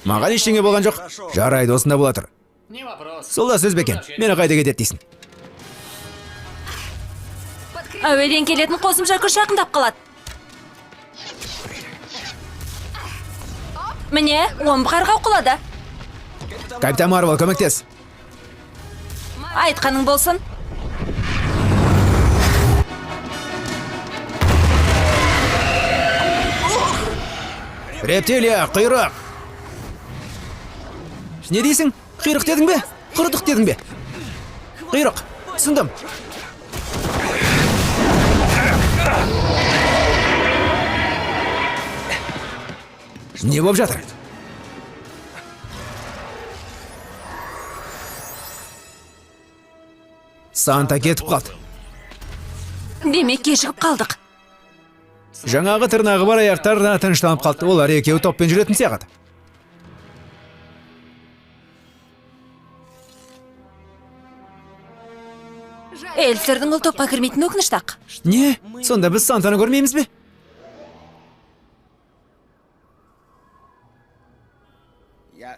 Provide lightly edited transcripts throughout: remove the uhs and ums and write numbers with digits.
Маған ештеңе болған жоқ. Жарайды, осында бола тұр. Сол да сөз бе екен? Мені қайда кетеді дейсің? Әуеден келетін қосымша күш жақындап қалады. Міне, омбы қарға құлады. Капитан Марвел, көмектес. Айтқаның болсын. Рептилия, құйрық. Не дейсің? Құйрық дедің бе? Құрдық дедің бе? Құйрық. Түсіндім. Не болып жатыр? Санта кетіп қалды. Демек, кешігіп қалдық. Жаңағы тырнағы бар аяқтар да тынышталып қалды. Олар екеуі топпен жүретін сияқты. Эльфтердің ол топқа кірмейтіні өкінішті-ақ. Не? Сонда біз Сантаны көрмейміз бе?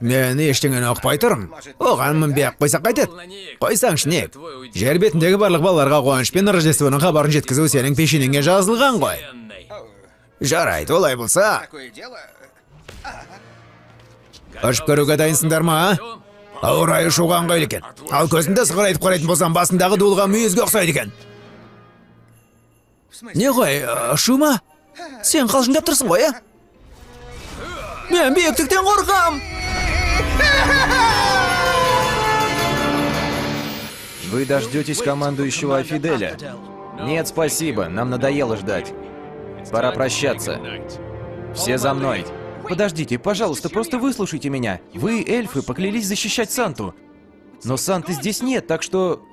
Мен ештеңені ұқпай тұрмын. Оған мінбей-ақ қойсақ қайтеді? Қойсаңшы, Ник. Жер бетіндегі барлық балаларға қуаныш пен Рождествоның хабарын жеткізу сенің пешенеңе жазылған ғой. Жарайды, олай болса. Ұшып көруге дайынсыңдар ма, а? Ауа райы ұшуға ыңғайлы екен. Ал көзіңді сығырайтып қарайтын болсам, басындағы дуылға мүйізге ұқсайды екен. Не ғой, ұшу ма? Сен қалжыңдап тұрсың ғой, а? Мен биіктіктен қорқам! Вы дождетесь командующего Афиделя. Нет, спасибо, нам надоело ждать. Пора прощаться. Все за мной. Подождите, пожалуйста, просто выслушайте меня. Вы, эльфы, поклялись защищать Санту. Но Санты здесь нет, так что...